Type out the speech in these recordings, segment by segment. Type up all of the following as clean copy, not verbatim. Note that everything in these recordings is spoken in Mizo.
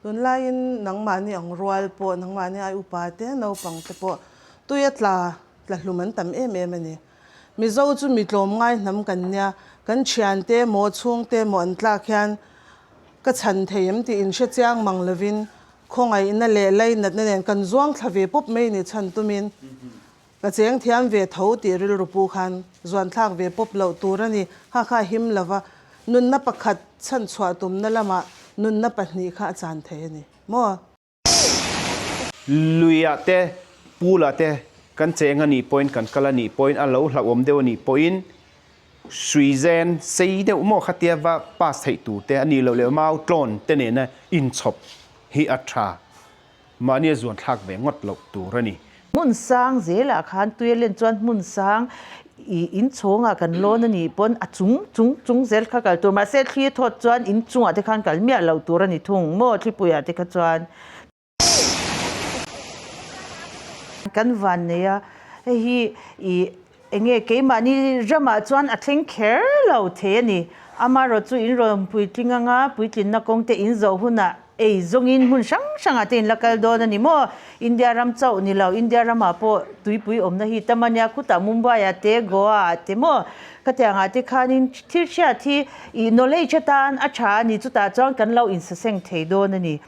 Tunlaiin nangmahni ang rual pawh, nangmahni ai upa te, naupang te pawh tuia tla tla hlum an tam em em a ni. Mizo chu mi tlawmngai hnam kan nia, kan thiante emaw chhungte emaw an tlak hian ka chhan thei em tih inhre chiang mang lovin khawngaihna leh lainatna nen kan zuang thla ve pawp mai ni chhan tumin Ka cheng thiam ve tho tih rilru pu khan zuan thlak ve pawp loh tur a ni. Kha kha a him lova, nunna pakhat chhanchhuah tumna lamah nunna pahnih kha a chan thei a ni maw? Luiah te, pool ah te kan cheng a nih pawhin, kan kal a nih pawhin, a lo hlauhawm deuh a nih pawhin suizen sei deuh maw khatia va pass theih tur te a nih loh leh mau tlawn te nena inchhawp hi a tha. Mahni a zuan thlak ve ngawt loh tur a ni. Hmun sang zelah khan tui a len chuan hmun sang i inchhawngah kan lawn a nih pawn a chung chung chung zel kha kal tur. Mahse thli a thawt chuan inchungah te khan kal miah loh tur a ni thung maw thlipuiah te kha chuan. Kan van nei a, hei hi i Enge keimahni ramah chuan a thleng kher lo thei a ni. Amaherawh chu in rawn puitling anga puitlinna kawng te in zawh hunah ei zawngin hmun hrang hrangah te in la kal dawn a ni maw? India ram chauh ni lo, India ramah pawh tuipui awmna hi tam a nia, khutah Mumbai ah te, Goa ah te maw? Khatiangah te khanin thil hriat hi ih knowledge atan a tha a ni, chutah chuan kan lo insaseng thei dawn a ni.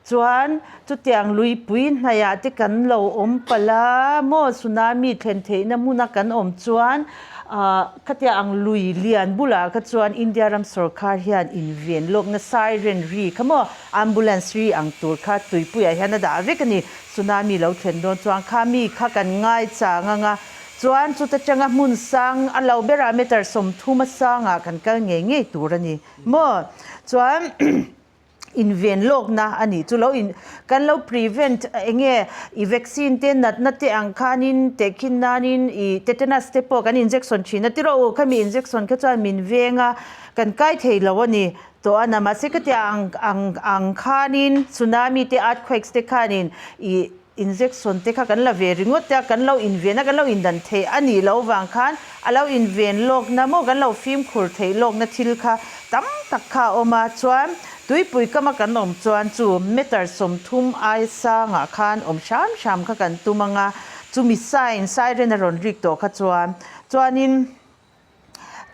Chuan chutiang luipui hnaiah te kan lo awm palh a maw tsunami thlen theihna hmuna kan awm chuan ah khatia ang lui lian bulah kha chuan India ram sorkar hian inven lawkna siren ri kha maw ambulance ri ang tur kha tuipuiah hian a dah vek a ni. Tsunami lo thlen dawn chuan kha mi kha kan ngai chang ang a, chuan chuta tanga hmun sang a lo berah meter 30 a sangah kan kal ngei ngei tur a ni maw. Chuan. Inven lawkna a nih chu lo in kan lo prevent enge i vaccine te natna te ang khanin tehkhin nanin i tetanus te pawh kan injection thin a tiraw u khami injection kha chuan min veng a kan kai thei lo a ni tawh a na mahse khatiang ang ang ang khanin tsunami te earthquakes te khanin i Injection te kha kan la ve ringawt a, kan lo inven a, kan lo indan theih a nih loh vang khan a lo inven lawkna maw kan lo fimkhur theih lawkna thil kha tam tak kha a awm a, chuan tuipui kama kan awm chuan chu meter 30 ai sangah khan awm hram hram kha kan tum ang a, chumi sign siren a rawn rik tawh kha chuan chuanin.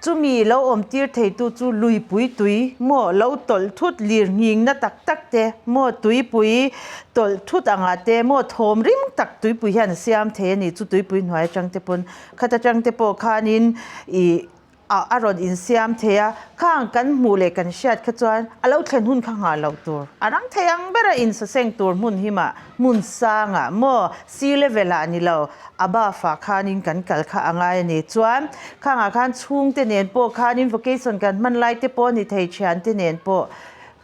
Chumi lo awm tir theitu chu luipui tui maw lo tawlh thut lir nghingna tak tak te maw tuipui tawlh thut angah te maw thawm ring tak tuipui hian a siam thei a ni. Chu tuipui hnuai atang te pawn khat atang te pawh khanin ih a rawn insiam thei a, khang kan hmuh leh kan hriat kha chuan a lo thlen hun kha nghah loh tur. A rang thei ang bera insaseng tur hmun himah hmun sangah maw sea level ah ni lo above ah khanin kan kal kha a ngai a ni. Chuan khangah khan chhungte nen pawh khanin vacation kan hman lai te pawh a ni thei thiante nen pawh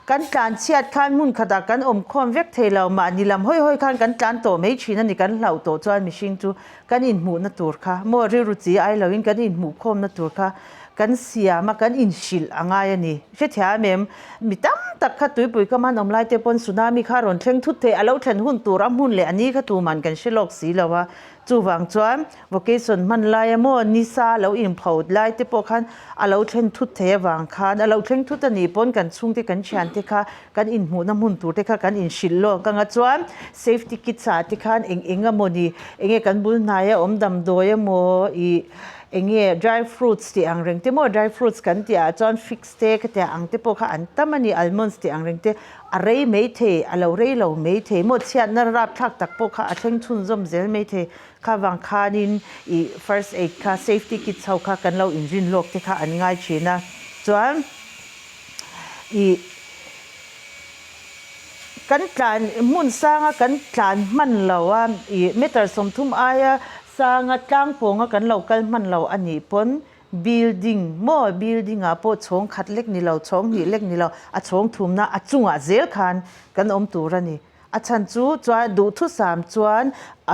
kan tlan chhiat khan hmun khatah kan awm khawm vek thei lo mahni lam hawi hawi khan kan tlan tawh mai thin a ni kan hlauh tawh chuan mihring chu kan inhmuhna tur kha maw rilru chi ai loin kan inhmuh khawmna tur kha kan siam a kan inhrilh a ngai a ni. Hrethiam em? Mi tam tak kha tuipui ka man awm lai te pawn tsunami kha rawn thleng thut thei a lo thlen hun tur a hmun leh a ni kha tuman kan hre lawk si lo a. Chuvang chuan vacation hman lai emaw nisa lo inpho lai te pawh khan a lo thlen thut thei avang khan a lo thleng thut a nih pawn kan chhungte kan thiante kha kan inhmuhna hmun tur te kha kan inhrilh lawk ang a. Chuan safety kits ah te khan eng eng emaw ni enge kan bul hnaia awm damdawi emaw ih enge dry fruits tih ang reng te maw dry fruits kan tih ah chuan figs te ka tia ang te pawh kha an tam a ni almonds tih ang reng te a rei mai thei a lo rei lo mai thei maw chhiatna rapthlak tak pawh kha a thleng chhunzawm zel mai thei kha vang khanin ih first aid kha safety kits ho kha kan lo inrin lawk te kha an ngai thin a chuan ih kan tlan hmun sanga kan tlan hman lo a ih meter 30 aia sanga tlang pawnga kan lo kal hman lo a nih pawn building maw building ah pawh chhawng khat lek ni lo chhawng hnih lek ni lo a chhawng thumna a chungah zel khan kan awm tur a ni. A chhan chu chuan duhthusam chuan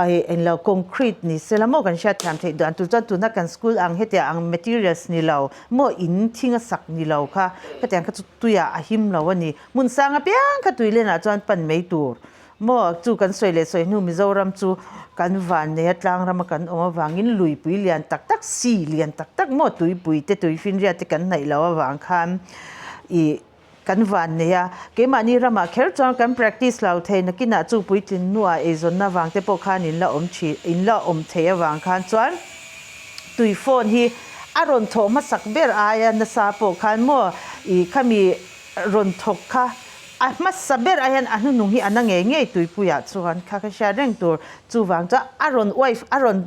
ai englo concrete ni sela maw kan hriat thiam theih dan tur chuan tuna kan school ang hetiang ang materials ni lo maw in thing a sak ni lo kha khatiang kha chu tuiah a him lo a ni. Hmun sang apiang kha tui lenah chuan pan mai tur maw chu kan sawi leh sawi hnu Mizoram chu kan van nei a tlang rama kan awm avangin luipui lian tak tak sea lian tak tak maw tuipui te tuifinriat te kan hnaih lo avang khan ih. kan van nei a, keimahni ramah kher chuan kan practice lo thei nakinah chu puitlin hnuah eizawnna vang te pawh khan in la awm thin in la awm thei avang khan chuan tui phone hi a rawn thawh hmasak ber aia nasa pawh khan maw ih khami rawn thawk kha a hmasa ber ah hian a hnuhnung hi a na ngei ngei tuipuiah chuan kha ka hriat reng tur chuvang chuan a rawn wife a rawn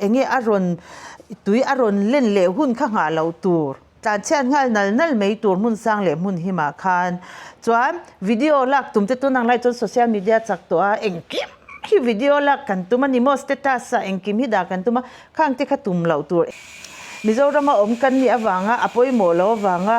eng nge a rawn tui a rawn len leh hun kha nghah loh tur. Tlanchhiat nghal nal nal mai tur hmun sang leh hmun himah khan chuan video lak tum te tun ang lai chuan social media chak tawh a, engkim hi video lak kan tum a ni maw status ah engkim hi dah kan tum a, khang te kha tum loh tur. Mizorama awm kan nih avanga a pawimawh loh avanga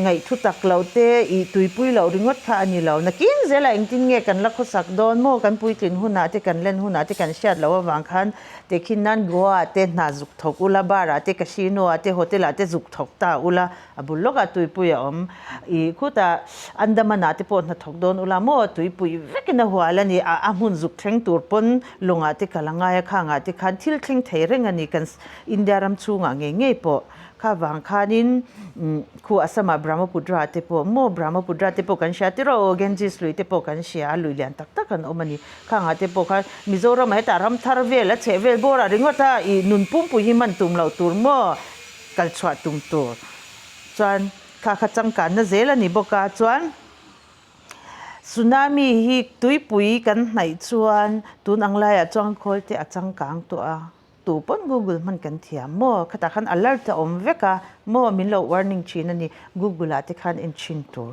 ngaihthu tak loh te ih tuipui loh ringawt kha a ni lo. Nakin zelah engtin nge kan la khawsak dawn maw kan puitlin hunah te kan len hunah te kan hriat loh avang khan Tehkhin nan Goa ah te hna zuk thawk ula, bar ah te, casino ah te, hotel ah te zuk thawk ta ula, a bul lawkah tuipui a awm. I khutah Andaman ah te pawh hna thawk dawn ula maw, tuipui vekin a hual a ni. A a hmun zuk thleng tur pawn lawngah te kal a ngai a, khangah te khan thil thleng thei reng a ni kan India ram chhungah ngei ngei pawh. Kha vang khanin khu Assam-ah Brahmaputra te pawh maw, Brahmaputra te pawh kan hria tiraw aw, Ganges lui te pawh kan hria a, lui lian tak tak an awm a ni. Khangah te pawh khan Mizoramah hetah ram thar vel a chheh vel bawrah ringawt a ih nun pumpui hi man tum loh tur maw kal chhuah tum tur chuan kha kha changkanna zel a ni bawk a chuan tsunami hi tuipui kan hnaih chuan tun ang laiah chuan khawl te a changkang tawh a tu pawn google hman kan thiam maw khatah khan alert a awm vek a maw min lo warning thin a ni google ah te khan en thin tur.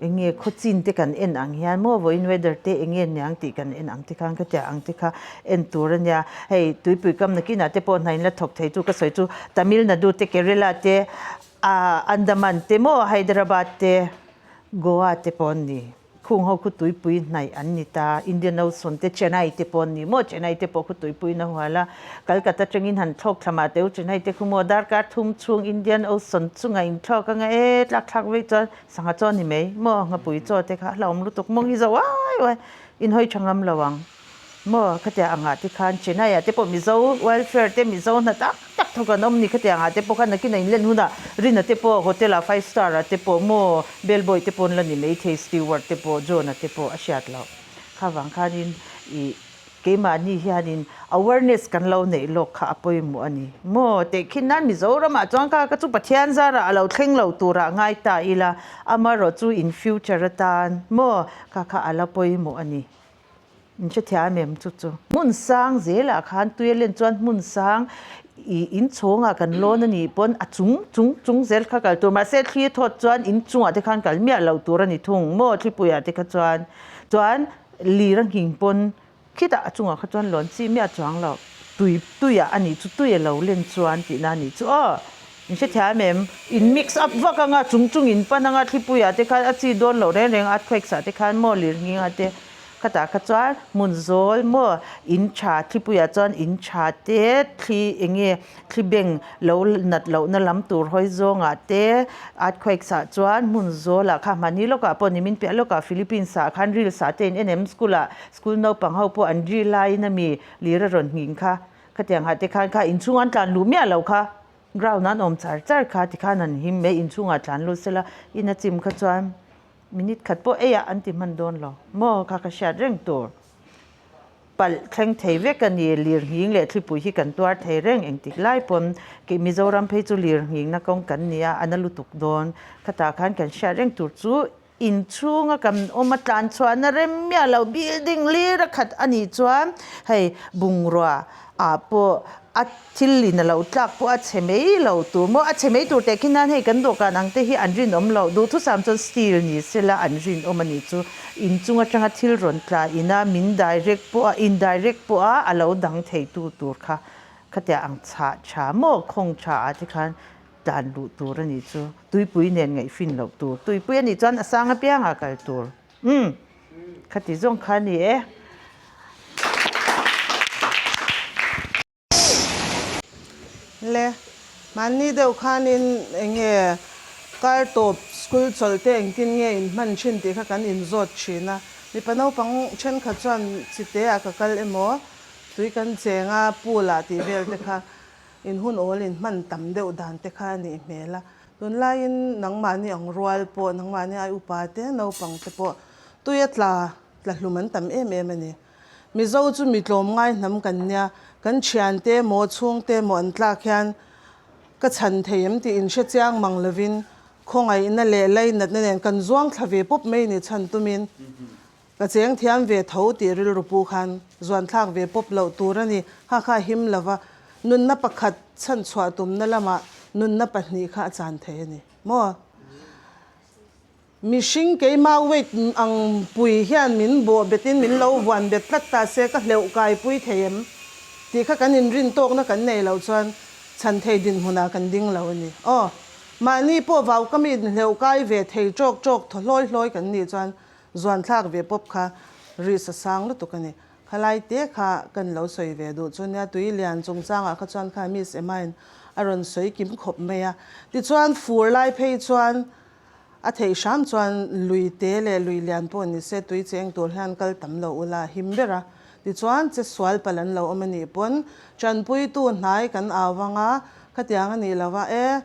Eng nge khawchin te kan en ang hian maw vawiin weather te eng nge niang tih kan en ang te khan ka tia ang te kha en tur a nia. Hei tuipui kam nakinah te pawh hna in la thawk thei chu ka sawi chu Tamil Nadu te Kerala te ah Andaman te maw Hyderabad te Goa te pawh an ni. Khung ho khu tuipui hnaih an ni ta Indian Ocean te Chennai te pawh an ni maw Chennai te pawh khu tuipui in a hual a. Calcutta atangin han thlawk thla mah teh u Chennai te khu maw darkar thum chhung Indian Ocean chungah in thlawk anga e tlak thlak vei chuan Sangha chaw ni mai maw nghapui chaw te kha a hlauhawm lutuk mawng hi zo uai uai in hawi tha ngam lo ang maw khatiang angah te khan Chennai ah te pawh Mizo welfare te Mizo hna tak tak thawk an awm ni khatiang ah te pawh khan nakin a inlen hunah Rina te pawh hotel ah five star ah te pawh maw bell boy te pawh an la ni maithei steward te pawh John a te pawh a hriat loh kha vang khanin ih Keimahni hianin awareness kan lo neih lawk kha a pawimawh a ni maw? Tehkhin nan Mizoramah chuan kha ka chu Pathian zarah a lo thleng lo turah ngai ta ila, amaherawh chu in future atan maw kha kha a la pawimawh a ni. In hrethiam em chu chu? Hmun sang zelah khan tui a len chuan hmun sang i inchhawngah kan lawn a nih pawn a chung chung chung zel kha kal tur mahse thli thawt chuan inchungah te khan kal miah lo tur a ni thung maw thlipuiah te kha chuan chuan Lir a nghing pawn khitah a chungah kha chuan lawn chi miah chuang lo, tui tuiah a nih chu tui a lo len chuan tihna a nih chu aw. In hrethiam em? In mix up vak anga chung chung in pan anga thlipuiah te khan a chi dawn loh reng reng earthquakes ah te khan maw lir nghing ah te khatah kha chuan hmun zawl maw in tha thlipuiah chuan in tha te thli eng nge Thli beng lo nat lohna lam tur hawi zawngah te earthquakes ah chuan hmun zawlah kha hmani lawkah pawh nimin piah lawkah Philippines ah khan reels ah te in en em school ah school naupang ho pawh an drill laiin a mi lir a rawn nghing kha khatiang ah te khan kha inchhung an tlan luh miah lo kha ground ah an awm char char kha tikhan an him mai inchhungah tlan lut sela in a chim kha chuan minute khat pawh eiah an ti hman dawn lo maw kha ka hriat reng tur. Palh thleng thei vek a ni, lirnghing leh thlipui hi kan tuar thei reng engtik lai pawn kei Mizoram phei chu lirnghingna kawng kan ni a, a na lutuk dawn. Khatah khan kan hriat reng tur chu inchhunga kan awm a tlan chhuahna rem miah lo building lir a khat a nih chuan hei bungrua ah pawh a thil in a lo tlak pawh a chhe mai lo tur maw a chhe mai tur teh khi nan hei kan dawhkan ang te hi an rinawm loh duhthusam chuan steel ni sela an rinawm a nih chu inchung atanga thil rawn tla ina min direct pawh a indirect pawh a a lo dang thei tu tur kha khatia ang chhah tha maw khawng tha ah te khan tlan luh tur a nih chu tuipui nen ngaihfin loh tur tuipui a nih chuan a sang apiangah kal tur umm. Khati zawng kha a ni e. Le, mahni deuh khanin eng nge kar tawp school chawlh te engtin nge in hman thin tih kha kan inzawt thin a. Mipa naupang thenkhat chuan chite ah ka kal emaw, tui kan cheng a, pool ah tih vel te kha in hun awl in hman tam deuh dan te kha a nih hmel a. Tunlaiin nangmahni ang rual pawh, nangmahni ai upa te, naupang te pawh tuia tla tla hlum an tam em em a ni. Mizo chu mi tlawmngai hnam kan nia, kan thiante emaw chhungte emaw an tlak hian ka chhan thei em tih inhre chiang mang lovin khawngaihna leh lainatna nen kan zuang thla ve pawp mai ni chhan tumin Ka cheng thiam ve tho tih rilru pu khan zuan thlak ve pawp loh tur a ni. Kha kha him lova nunna pakhat chhanchhuah tumna lamah nunna pahnih kha a chan thei a ni maw? Mihring keima weight ang pui hian min bawh betin min lo vuan bet tlat ta se ka hleuh kai pui thei em tih kha kan inrin tawkna kan nei loh chuan chhan thei dinhmunah kan ding lo a ni. Aw, mahni pawh vau ka mi inhleuh kai ve thei ṭawk ṭawk thaw hlawi hlawi kan nih chuan Zuan thlak ve pawp kha risk a sang lutuk a ni. Khalai te kha kan lo sawi ve duh chu nia, tui lian chungchangah kha chuan kha Miss Emma-in a rawn sawi kim khawp mai a. Tichuan fur lai phei chuan a theih hram chuan lui te leh lui lian pawh ni se tui cheng tur hian kal tam lo ula a him ber a. Tichuan che sual palh an lo awm a nih pawn tanpuitu hnai kan au vang a, khatiang a nih lova e,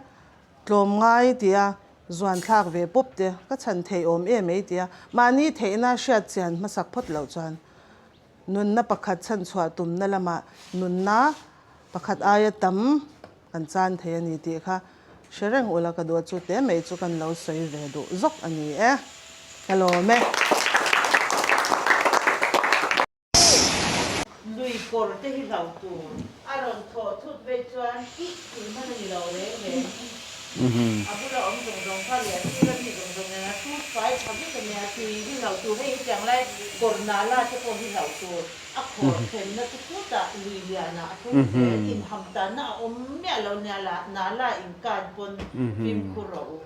Tlawmngai tia zuan thlak ve pawp te ka chhan theih awm em ei tia mahni theihna hriat chian hmasak phawt loh chuan nunna pakhat chhan chhuah tumna lamah nunna pakhat aia tam kan chan thei a ni tih kha hre reng ula ka duh a chu te mai chu kan lo sawi ve duh zawk a ni e. Ka lawm e. Lui kawr te hi hlau tur. A rawn thawh thut vei chuan ih tih hman a ni lo reng reng. A bula awm zawng zawng kha leh a sir a mi zawng zawng nen a tut fai tha vek a nia. Tui hi hlau tur hei hetiang lai kawr nala te pawh hi hlau tur. A khawr thlenna chu khutah lui lianah a thleng zel. Inham tanna a awm miah lo nia nala inkan pawn fimkhur rawh u.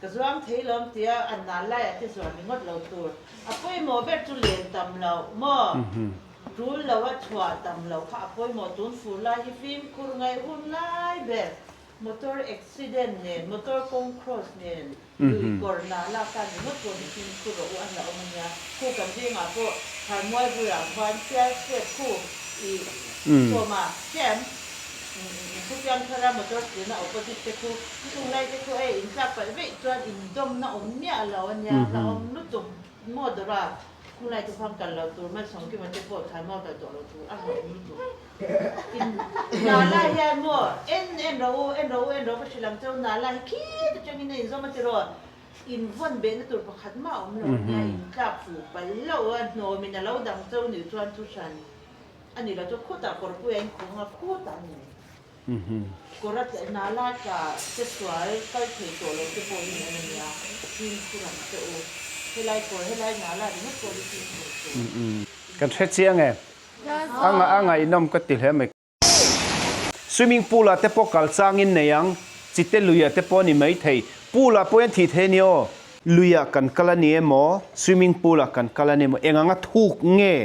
Ka zuang thei lawm tia an nal laiah te zuan ringawt lo tur. A pawimawh ber chu len tam loh maw? Tul lo a chhuah tam loh kha a pawimawh tun fur lai hi fimkhur ngaih hun lai ber. Motor accident nen, motor kawng cross nen, lui kawr nah lak tan ringawt pawh hi fimkhur rawh u a hlauhawm a nia. Khu kan vengah pawh Tharmual bulah khuan sial step khu i sawma hriam. Thu piang thar a motor tlina opposite te khu chung lai te khu hei in tlak palh veih chuan in dawmna awm miah lo a nia hlauhawm lutuk maw dawra khung lai te khuan kal lo tur Malsawmkima te pawh thalmual kal tawh lo tur a hlauhawm lutuk in Nala hian maw en en rawh u en rawh u en rawh ka hrilh ang cheu Nala hi khit atangin a inzawm a tiraw in vawn behna tur pakhat mah a awm lo a nia in tlak fuh palh hlauh a hnawmin a lo dang cheu nih chuan thu hran A ni lo chu khutah kawrpui a inkhung a, khutah a ni mai. Kawr a tleh hna la tla che sual kal thei tawh lo te pawh hi an a nia, fimkhur ang che u. Helai kawr, helai hna la ringawt pawh hi fimkhur tur. Kan hre chiang e. A ngaihnawm ka ti hle mai. Swimming pool ah te pawh kal changin nei ang, chite lui ah te pawh a ni mai thei. Pool ah pawh hian thih thei a ni aw. Lui ah kan kal a ni emaw, swimming pool ah kan kal a ni emaw, eng anga thuk nge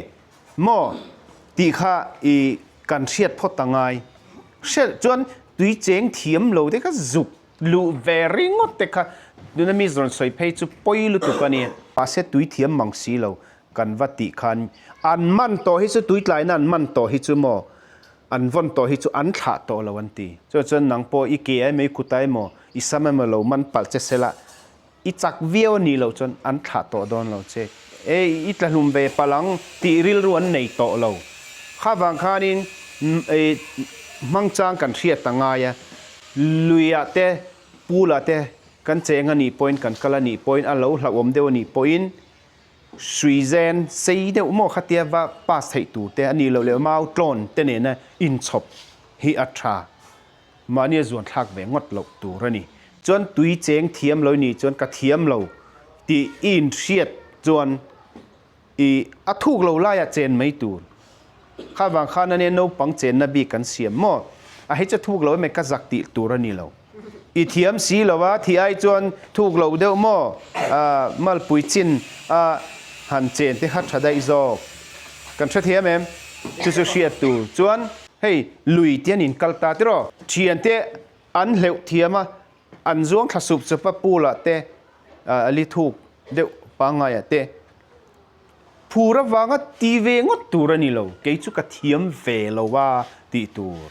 maw tih kha i kan hriat phawt a ngai. Hriat chuan tui cheng thiam lo te kha zuk luh ve ringawt te kha tuna mi rawn sawi phei chu pawi lutuk a ni. Mahse tui thiam mang si lo Kan va tih khan an man tawh hi chu tuitlaina an man tawh hi chu maw an vawn tawh hi chu an thlah tawh lo an ti. Chuan chuan nang pawh i ke emaw i kut emaw i sam emaw lo man palh che sela i chak viau a nih loh chuan an thlah tawh dawn lo che. E i tla hlum ve palh ang tih rilru an nei tawh lo. Kha vang khanin hmangchang kan hriat a ngai a, luiah te pool-ah te kan cheng a nih pawhin kan kal a nih pawhin a lo hlauhawm deuh a nih pawhin Suizen sei deuh maw khatia va pass theih tur te a nih loh leh mau tlawn te nena inchhawp hi a tha. Mahni a zuan thlak ve ngawt loh tur a ni. Chuan tui cheng thiam lo i nih chuan ka thiam lo tih i inhriat chuan i a thuk lo laiah chen mai tur. Kha vang khan ania naupang chenna bik kan siam maw? A hei chu thuk lo em ka zak tih tur a ni lo. I thiam si lo a, thih ai chuan thuk lo deuh maw? Malpui chin a han chen te kha tha daih zawk. Kan hrethiam em? Chu chu hriat tur chuan hei lui te an inkal ta tiraw? Thian te an hleuh thiam a, an zuang thla sup sup a pool ah te a li thuk deuh pangngai ah te Phur avanga ti ve ngawt tur a ni lo, kei chu ka thiam ve lo a tih tur.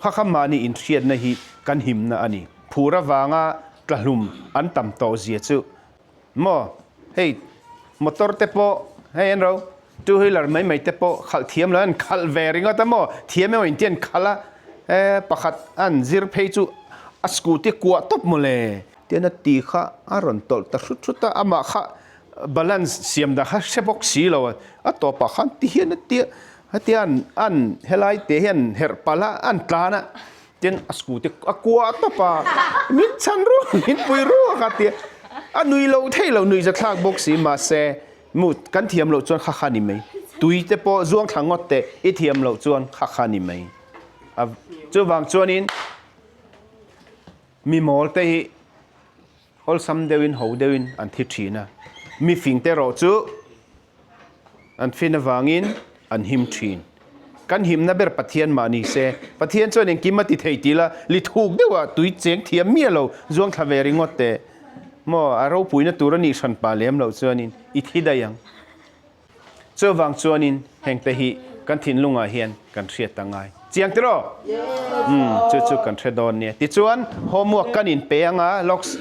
Kha kha mahni inhriatna hi kan himna a ni. Phur avanga tlahlum an tam tawh zia chu maw hei motor te pawh hei an ro two wheeler mai mai te pawh khalh thiam lo an khalh ve ringawt a maw thiam emaw inti an khalh a e pakhat an zir phei chu a scooty kuah tawp mawle. Tian a ti kha a rawn tawlh ta hrut hrut a amah kha balance siam dan kha hre bawk si lo a a tawpah khan ti hian a tia hetia an an helai te hian herh palh a an tlan a tin a scooty a kuah tawp a min chhan ru min pui ru a kha tia a nui lo thei lo nuih zathlak bawk si mahse mu kan thiam loh chuan kha kha ni mai tui te pawh zuang thla ngawt teh i thiam loh chuan kha kha ni mai a chuvang chuanin mi mawl te hi Awlsam deuhin ho deuhin an thi thin a, mi fingte erawh chu an fin avangin an him thin. Kan himna ber Pathian mah ni se, Pathian chuan engkim a ti thei ti la, li thuk deuhah tui cheng thiam miah lo zuang thla ve ringawt teh. Maw, a ropuina tur a nih hran pah lem loh chuanin i thi daih ang. Chuvang chuanin hengte hi kan thinlungah hian kan hriat ta ngai. Chiang tiraw? Umm, chu chu kan hre dawn nia. Tichuan, homework kan inpe anga, lawks.